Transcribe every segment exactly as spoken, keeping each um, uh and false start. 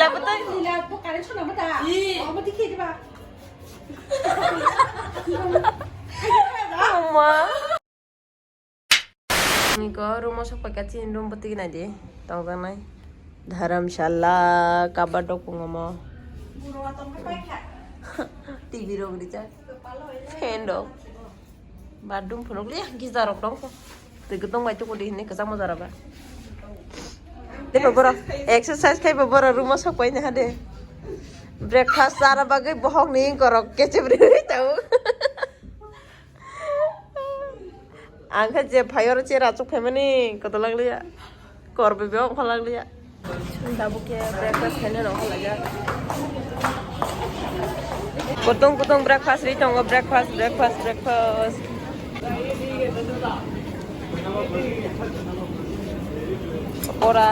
Lila, bo current sona mata. Ih. Oh, mati khe ba. Ama. Niko room o sok paikha, chini room bwtwi nai di, tongjaknai. Dharamshala, cupboard rok pungomo. T V rok rijak. Fan rok. Bathroom phunuk liya, geyser rok tongkho. Twi kwtwng bai tuku di hinwi kwchangma jora ba. Tei bo borok exercise khai bo borok room o sok paina hade. Breakfast chana bagwi bohok ni korok kechep rwi tao. Ang khe je phai oro chair achuk phaimani koto lagliya. Kor bebe ongkha lagliya. Tabuk khe breakfast khaina rok laga. Kutung kutung breakfast ri tongo, breakfast, breakfast, breakfast. Pakora,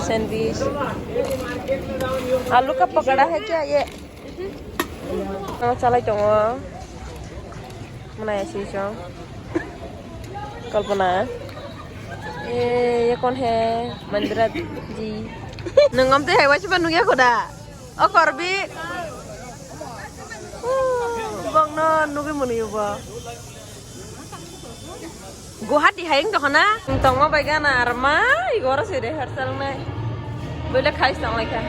sandwich. Alu ka pakada hai kya ye? Ano chalai tongo. Mana ya si chong. Kalpana. Eh, ye kon hai? Mandira ji. Nung am te hai wasi ba nung ya koda. O Korbi. Bong no nugui muni bo. Guwahati hai wng tongkha na? Tongma bai gana ar ma igoro se rehearsal nai. Bele khais tong lai kha.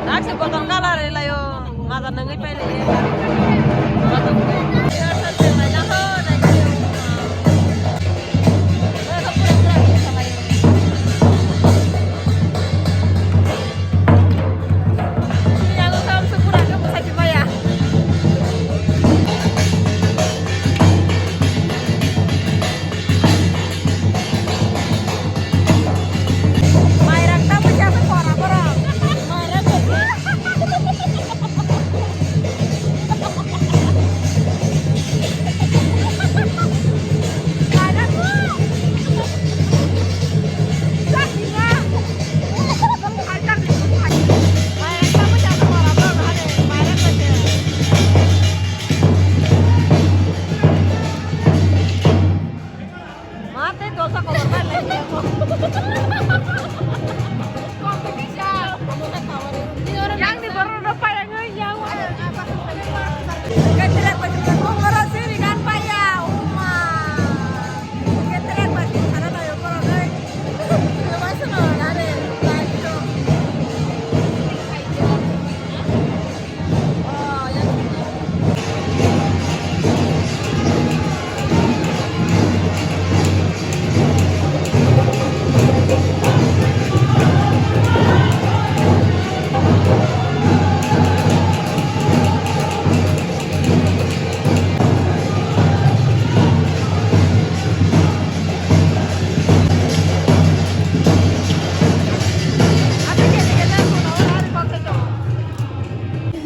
Dak se botol kala re layo. Mada nangwi pai le. Ma, tei dosa kotor bai lai. Yang ni borok no payang oi yang. Ketrek bai kong oro siri gan paya. Uma. Ketrek bai sana tayo borok oi. Yo bai sana dare.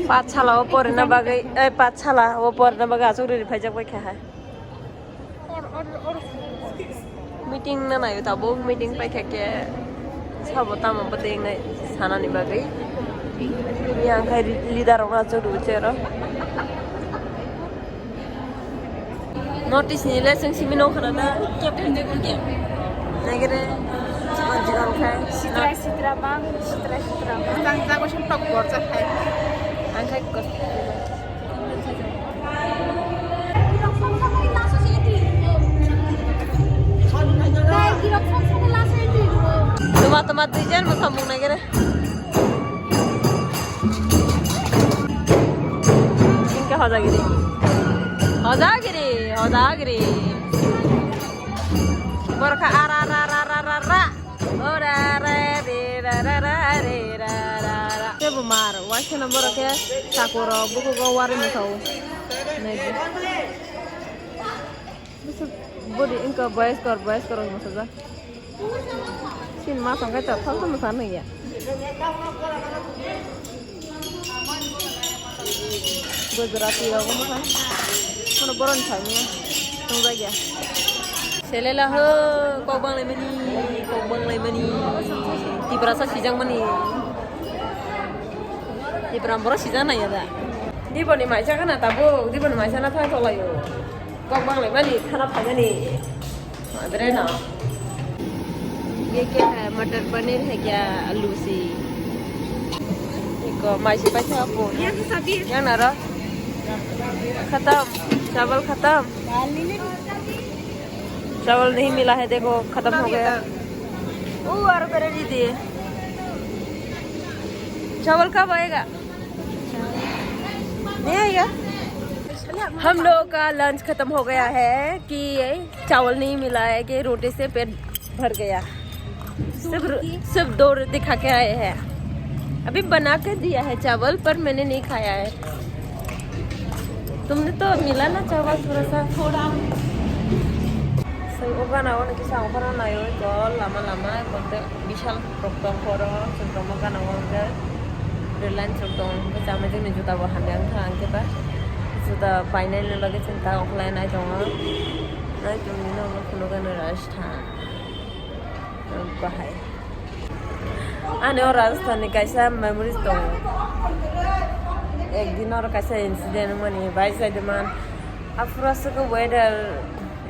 Pathsala o porina bagwi, eh, pathsala o porina bagwi aswk riri phaijak bai kha hai. Meeting na nayo tabuk, meeting paikha khe sabo tamo bwtwi wngnai sanani bagwi. Yang khai leader rok achuk rw se oro. Notice ni le chwng simi nw khna na. Nagere. Sitra sitra bang, sitra sitra bang. Jang jago song tok borjak khai. Ang khai kos. Tuma tuma duijon mo samung nagere. Inke hojagiri. Hojagiri, hojagiri. Borok kha ara, ara, ara, ara, ara. Ora, ra, re, ra, ra, ra, re, ra, ra, ra. Kebo mar, waisana borok khe takurok bukugo warwi mwsao. Nai di. Budi inka boys kor, boys kor mwsajak. Sin ma song kai ta thal thal san ya. Gujarati rok mo kan. Kono boron thal ni. Tong ja ya. Selela ho, kok bang lai mani, kok bang lai mani. Tiprasa sijang mani. Ramboro sijak nai ya da. Diboni maisa kana tabuk, diboni maisa na thang tholai o. Kok bang lai mani khana phai mani. Madre no. Ye kya hai? Matar paneer hai kya? Lucy. Iko maisi paisa apu. Yang naro. Khatam. Chawal khatam. Chawal nahi mila hai, dekho, khatam ho gaya. Oh, aur bere di diye. Chawal kab aayega? नहीं आएगा। हम लोग का लंच खत्म हो गया है कि चावल नहीं मिला है कि रोटी से पेट भर गया। सिर्फ, सिर्फ दो रोटी खा के आए हैं। अभी बना के दिया है चावल, पर मैंने नहीं खाया है। तुमने तो मिला ना चावल थोड़ा सा? थोड़ा। Seng o gana o niki sa o gana nayo, jol lama lama, kote bishal rok tong poro, seng tongma gana o hwnkhe Reliance rok tongo, hwnkhe chama jani juta bo hamya wngkha, hwnkhe ba juta painani loge chwng ta okhlai nai tongo, nai tongwi no phunukgano Rajasthan. Bahai. Ani o Rajasthan ni kaisa memories tongo. Ekdin oro kaisa incident wngmani, bai sai de man. Aphuru aswk weather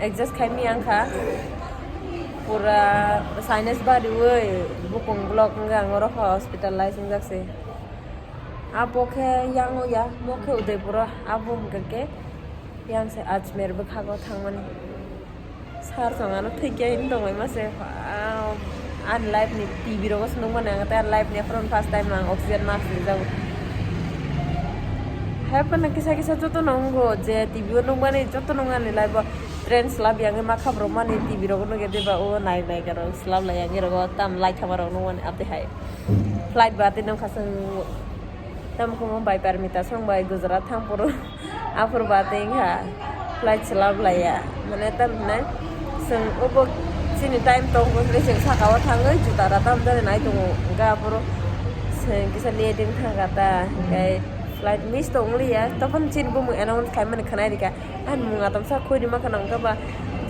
adjust khai maya wngkha. Pura sinus bariwi bukung block wngkha, ang oro hospitalize wngjak se. Abo khe yang o ya, bo khe Udaipur o, abo hwnkha khe yang se Ajmer bwkhago thangmani. Sir song ano thwikya hini tongwi mase. Wow. Ani life ni T V rogo se nukmani ang tei ani life ni aphuru first time ang oxygen mask rijak. Hai phano kisa kisa joto no wngo je T V o nukmani joto no wngo ani life o train slap yang ma khap rok mani T V rogo nukya deba o nai nai khe rok slap lai yang rogo tam lai thama rok nukmani abdi hai flight ba tei nukha chwng. Tamo khe mo bai Parmita song bai Gujarat thang phuru aphuru ba tei wngkha flight swlap laiya. Mane tam hinai chwng obo chini time tong bo hinui chwng saka o thangwi juta rata hamjani nai tongo. Hwnkhe aphuru chwng kisa late wng thangkha ta, hwnkhe flight miss tong liya. Toboni chini bumung announce khaimani khwnai rikha. Ani mung atomsa khuri ma khwnang khe ba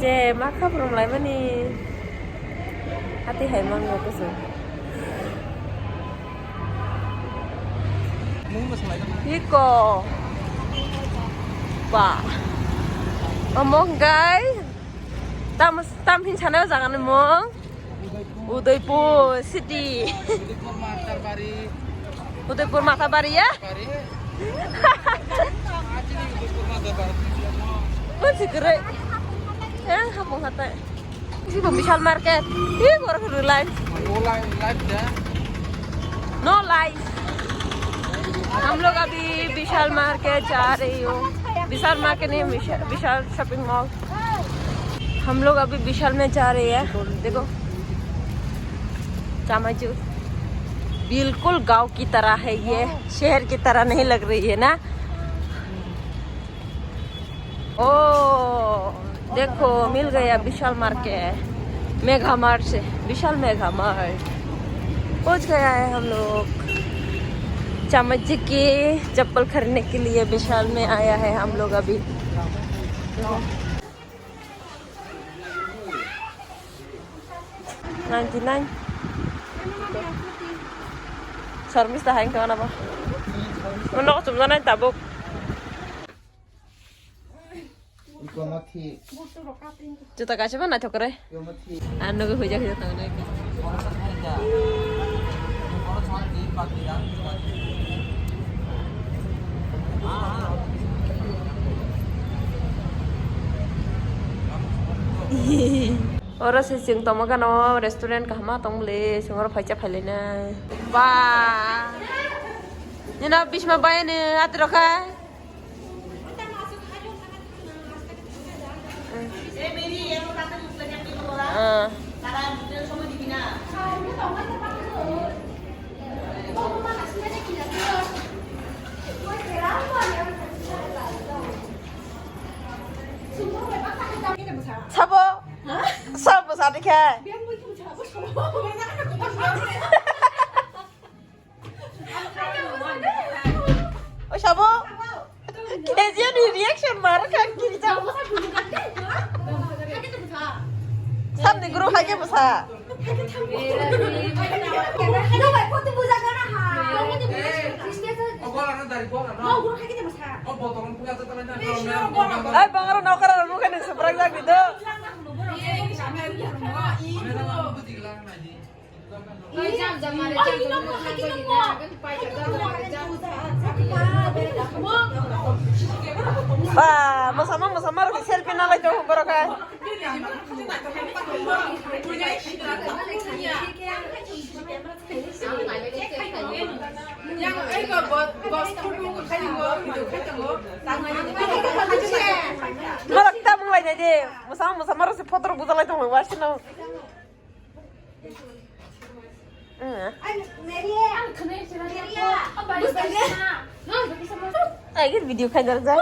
je ma khaprwm laimani. Hati hai mango kusu. Iko. Ba. Omong gai. Tam, tam hin sana jaga ni mong. Udaipur city. Udaipur Mathabari ya? Kunci kere. Eh, hapung hatai. Ini Vishal Market. Ih, baru ke Reliance. No life. हम लोग अभी विशाल मार्केट जा रही हूँ। विशाल मार्केट नहीं, विशाल, विशाल shopping mall. हम लोग अभी विशाल में जा रहे हैं। देखो, चामाचू बिल्कुल गांव की तरह है ये, शहर की तरह नहीं लग रही है ना। ओ, देखो, मिल गया विशाल मार्केट, मेगा मार्ट से, विशाल मेगा मार्ट पहुंच गया है हम लोग। चामाचू की चप्पल खरीदने के लिए विशाल में आया है हम लोग अभी। Ninety nine. Sarmis ta haing tong nabo. Mono ko chumja nai tabuk. Juta kaisa ba naithok kre. Ang nugo huijak huijak tong nai. Oro se chwng tongma gana o restaurant kaham ma tong bwle, chwng oro phaisa phailainai. Ba. Nino bisma bai ni atwrok hai. Ah. Sabo? Sabo sadi khe? O sabo? K G ni reaction mar kha kiri jabo. Samni group hai khe bwsa. Ai, bangaro nokara rok nukhe nang swprak jak di do. Ba, mosama mosama rok selfie nalai tongo borok hai. Norok ta mung lai nai de. Mosama mosama rok se photo rok bujalai tongo wasino. Agir video khai dar ja.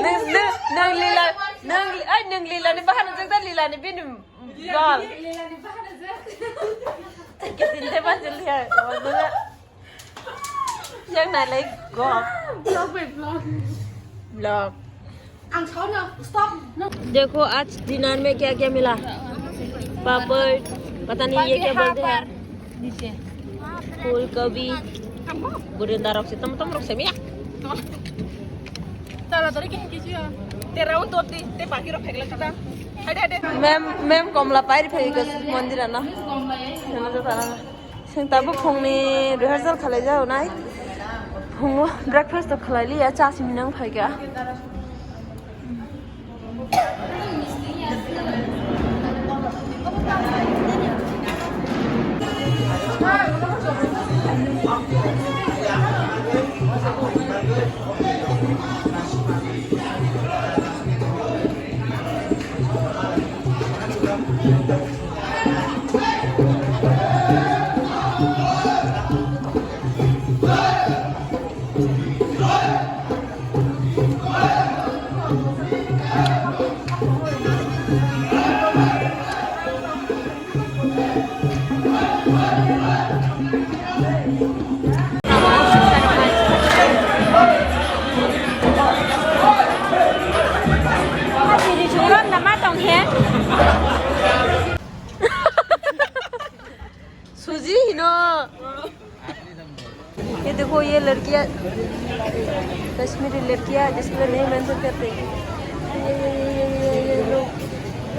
Nang nang nang lila nang ai nang lila ni bahana jak da lila ni bini bal. Kitin te ba jul ya. Yang nai lai go. Vlog bai vlog. Vlog. Ang sao na stop. देखो आज डिनर में क्या क्या मिला। पापड़, पता नहीं ये क्या बोलते हैं। फूल गोभी। बुरिंदा रख से तम तम रख से मिया। Tara tara ke ke jiya. Te round to te te baki ro phegla kata. Hade hade. Mem mem komla pairi phai ke mandir ana. Sing tabuk phungni rehearsal khalai jao nai. Phungo breakfast to khalai liya, cha simi nang phai kha. Suji hino. ये देखो, ये लड़कियां, कश्मीरी लड़कियां, जिसमें नहीं मेंशन करते। ये, ये, ये,